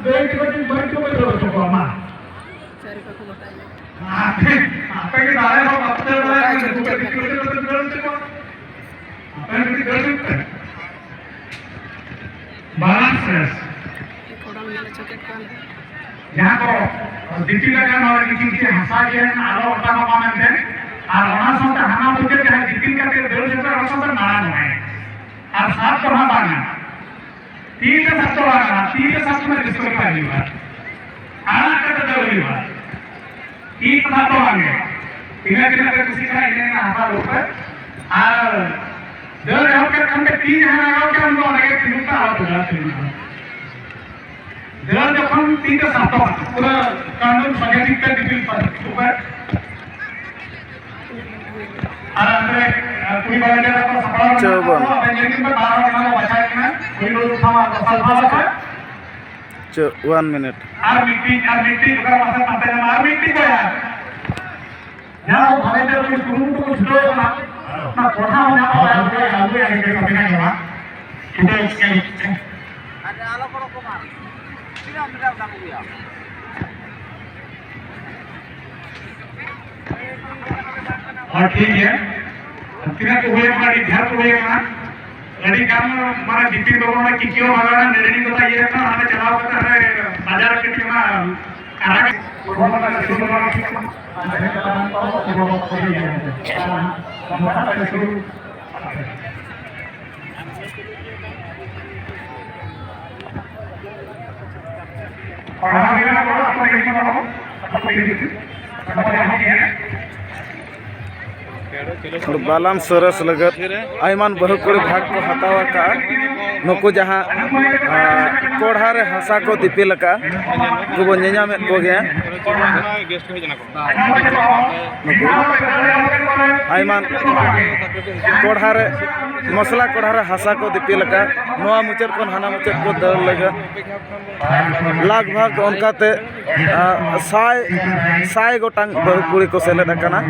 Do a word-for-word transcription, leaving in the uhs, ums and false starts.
ᱫᱟᱹᱭ ᱛᱟᱠᱚ ᱴᱷᱮᱱ ᱵᱟᱹᱧ ᱪᱚᱯᱮ ᱫᱟᱹᱲ ᱦᱚᱪᱚ ᱠᱚᱣᱟ, ᱢᱟ᱾ ᱪᱟᱹᱨᱤ ᱠᱚᱠᱚ ᱜᱚᱴᱟᱭᱮᱱᱟ᱾ ᱟᱯᱮ, ᱟᱯᱮ ᱜᱮ ᱫᱟᱲᱮ ᱦᱚᱸ ᱵᱟᱯᱮ ᱫᱟᱲᱮᱭᱟᱜ ᱠᱟᱱᱟ, ᱱᱩᱠᱩ ᱠᱚ ᱫᱤᱠᱩ ᱠᱚ ᱫᱟᱹᱲ ᱦᱚᱪᱚ ᱠᱚᱣᱟ᱾ ᱟᱯᱮ ᱜᱮ ᱫᱟᱹᱲ ᱦᱚᱪᱚ ᱯᱮ᱾ ᱵᱟᱞᱟᱱᱥ ᱨᱮᱥ᱾ ᱠᱚᱲᱟᱢ ᱧᱮᱞ ᱦᱚᱪᱚ ᱠᱮᱫ ᱠᱚᱣᱟ ᱞᱮ᱾ ᱡᱟᱦᱟᱸ ᱠᱚ ᱫᱤᱯᱤᱞ ᱟᱠᱟᱱ, ᱱᱚᱣᱟ ᱠᱤᱪᱷᱩ ᱠᱤᱪᱷᱩ ᱦᱟᱥᱟ ᱜᱮ ᱟᱞᱚ ᱚᱴᱟᱝᱚᱜ ᱢᱟ ᱢᱮᱱᱛᱮ, ᱟᱨ ᱚᱱᱟ ᱥᱟᱶᱛᱮ ᱦᱟᱱᱟ ᱢᱩᱪᱟᱹᱫ ᱡᱟᱦᱟᱸ ᱫᱤᱯᱤᱞ ᱠᱟᱛᱮ ᱫᱟᱹᱲ ᱦᱚᱪᱚ ᱠᱟᱜ, ᱚᱱᱟ ᱥᱟᱶᱛᱮ ᱢᱟᱲᱟᱝ ᱚᱜ ᱢᱟᱭ᱾ ᱟᱨ ᱥᱟᱵ ᱫᱚ ᱦᱟᱸᱜ ᱵᱟᱝᱟ᱾ ᱛᱤ ᱛᱮ ᱥᱟᱵ ᱫᱚ ᱵᱟᱝ ᱜᱟᱱᱚᱜᱼᱟ, ᱛᱤ ᱛᱮ ᱥᱟᱵ ᱛᱮᱢᱟ ᱰᱤᱥᱠᱣᱟᱞᱤᱯᱷᱟᱭ ᱦᱩᱭᱩᱜᱼᱟ, ᱟᱲᱟᱜ ᱠᱟᱛᱮ ᱫᱟᱹᱲ ᱦᱩᱭᱩᱜᱼᱟ᱾ ᱛᱤ ᱛᱮ ᱥᱟᱵ ᱫᱚ ᱵᱟᱝ ᱜᱮ᱾ ᱛᱤᱱᱟᱹᱜ ᱛᱤᱱᱟᱹᱜ ᱯᱮ ᱠᱩᱥᱤᱜ ᱠᱟᱱᱟ, ᱤᱱᱟᱹ ᱤᱱᱟᱹ ᱦᱟᱥᱟ ᱫᱩᱲᱩᱵ ᱯᱮ᱾ ᱟᱨ ᱫᱟᱹᱲ ᱮᱦᱚᱵ ᱠᱮᱫ ᱠᱷᱟᱱ ᱯᱮ, ᱛᱤ ᱡᱟᱦᱟᱸ ᱞᱟᱜᱟᱣ ᱠᱮᱫᱟ, ᱩᱱ ᱫᱚ ᱚᱸᱰᱮ ᱜᱮ ᱛᱤᱸᱜᱩ ᱠᱟᱜ, ᱟᱞᱚ ᱯᱮ ᱫᱟᱹᱲ ᱛᱤᱸᱜᱩ ᱠᱟᱜᱼᱟ᱾ ᱫᱟᱹᱲ ᱡᱚᱠᱷᱚᱱ ᱛᱤ ᱛᱮ ᱥᱟᱵ ᱫᱚ ᱵᱟᱝ, ᱯᱩᱨᱟᱹ ᱠᱟᱸᱰᱚᱢ ᱥᱚᱡᱷᱮ ᱴᱷᱤᱠ ᱛᱮ ᱫᱤᱯᱤᱞ ᱯᱮ, ᱩᱯᱟᱹᱨ᱾ ᱟᱨ ᱚᱸᱰᱮ, ᱟᱨ ᱠᱩᱲᱤ ᱵᱟᱨᱮ ᱨᱮ ᱠᱚ ᱥᱟᱯᱲᱟᱣ ᱪᱚ ᱢᱮᱱᱟᱜ ᱠᱚᱣᱟ, ᱵᱟᱝ᱾ ᱟᱵᱮᱱ ᱧᱮᱞ ᱵᱤᱱ ᱯᱮ, ᱵᱟᱨ ᱦᱚᱲ ᱠᱟᱱᱟ ᱠᱚ, ᱵᱟᱪᱷᱟᱣ ᱠᱟᱱᱟ, ᱠᱩᱲᱤ ᱵᱟᱹᱵᱩ ᱥᱟᱶ ᱟᱨ ᱫᱚᱥᱟᱨ ᱵᱟᱨ ᱠᱚ᱾ ᱪᱚ, one minute᱾ ᱟᱨ ᱢᱤᱫᱴᱤᱡ, ᱟᱨ ᱢᱤᱫᱴᱤᱡ, ᱚᱠᱟ ᱢᱟᱥᱮ ᱯᱟᱱᱛᱮ ᱧᱟᱢᱟ, ᱟᱨ ᱢᱤᱫᱴᱤᱡ ᱵᱚᱭᱦᱟ᱾ ᱡᱟᱦᱟᱸ ᱵᱷᱟᱜᱮ ᱛᱮ ᱩᱱᱤ ᱠᱩᱨᱩᱢᱩᱴᱩ ᱠᱚ ᱪᱷᱩᱴᱟᱹᱣ ᱠᱟᱱᱟ, ᱚᱱᱟ ᱠᱚᱲᱦᱟ ᱦᱚᱸ ᱧᱟᱢᱚᱜᱼᱟ, ᱟᱹᱜᱩᱭᱟ, ᱟᱹᱜᱩᱭᱟ, ᱟᱹᱜᱩᱭᱟ, ᱟᱹᱜᱩᱭᱟ, ᱟᱹᱜᱩᱭᱟ, ᱟᱹᱜᱩᱭᱟ᱾ ᱟᱨ ᱟᱞᱚ ᱠᱚ ᱨᱚᱠᱚᱢᱟ᱾ ᱛᱤᱱᱟᱹᱜ ᱢᱮᱱᱟᱜ ᱛᱟᱢ ᱜᱮᱭᱟ? ᱦᱚᱸ, ᱴᱷᱤᱠ ᱜᱮᱭᱟ᱾ ᱛᱤᱱᱟᱹᱜ ᱠᱚ ᱦᱩᱭ ᱟᱠᱟᱱᱟ? ᱟᱹᱰᱤ ᱰᱷᱮᱨ ᱠᱚ ᱦᱩᱭ ᱟᱠᱟᱱᱟ᱾ ᱟᱹᱰᱤ ᱜᱟᱱ, ᱢᱟᱱᱮ, ᱵᱤᱯᱤᱱ ᱵᱟᱹᱵᱩ ᱚᱸᱰᱮ ᱠᱤᱠᱤᱭᱟᱹ ᱵᱷᱟᱜᱟᱣ ᱮᱱᱟ, ᱱᱮᱨᱮᱱᱤ ᱠᱚ ᱤᱭᱟᱹ ᱠᱟᱱᱟ, ᱚᱱᱟ ᱪᱟᱞᱟᱣ ᱠᱟᱛᱮ ᱦᱟᱱᱮ ᱵᱟᱡᱟᱨ ᱨᱮ ᱠᱟᱹᱴᱤᱡ ᱚᱱᱟ ᱟᱨᱟᱜ ᱵᱟᱞᱟᱱ ᱥᱚᱨᱮᱥ ᱞᱟᱹᱜᱤᱫ ᱟᱭᱢᱟᱱ ᱵᱟᱹᱦᱩ ᱠᱩᱲᱤ ᱵᱷᱟᱜᱽ ᱠᱚ ᱦᱟᱛᱟᱣ ᱟᱠᱟᱫᱼᱟ᱾ ᱱᱩᱠᱩ ᱡᱟᱦᱟᱸ, ᱟᱸ, ᱠᱚᱲᱦᱟ ᱨᱮ ᱦᱟᱥᱟ ᱠᱚ ᱫᱤᱯᱤᱞ ᱟᱠᱟᱫᱼᱟ, ᱩᱱᱠᱩ ᱵᱚᱱ ᱧᱮᱧᱟᱢᱮᱫ ᱠᱚᱜᱮᱭᱟ᱾ ᱱᱩᱠᱩ ᱟᱭᱢᱟ ᱠᱚᱲᱦᱟ ᱨᱮ, ᱢᱚᱥᱞᱟ ᱠᱚᱲᱦᱟ ᱨᱮ ᱦᱟᱥᱟ ᱠᱚ ᱫᱤᱯᱤᱞ ᱟᱠᱟᱫ, ᱱᱚᱣᱟ ᱢᱩᱪᱟᱹᱫ ᱠᱷᱚᱱ ᱦᱟᱱᱟ ᱢᱩᱪᱟᱹᱫ ᱠᱚ ᱫᱟᱹᱲ ᱞᱟᱹᱜᱤᱫ ᱞᱟᱜᱽ ᱵᱷᱟᱜᱽ ᱚᱱᱠᱟᱛᱮ, ᱟ, ᱥᱟᱭ, ᱥᱟᱭ ᱜᱚᱴᱟᱝ ᱵᱟᱹᱦᱩ ᱠᱩᱲᱤ ᱠᱚ ᱥᱮᱞᱮᱫ ᱟᱠᱟᱱᱟ᱾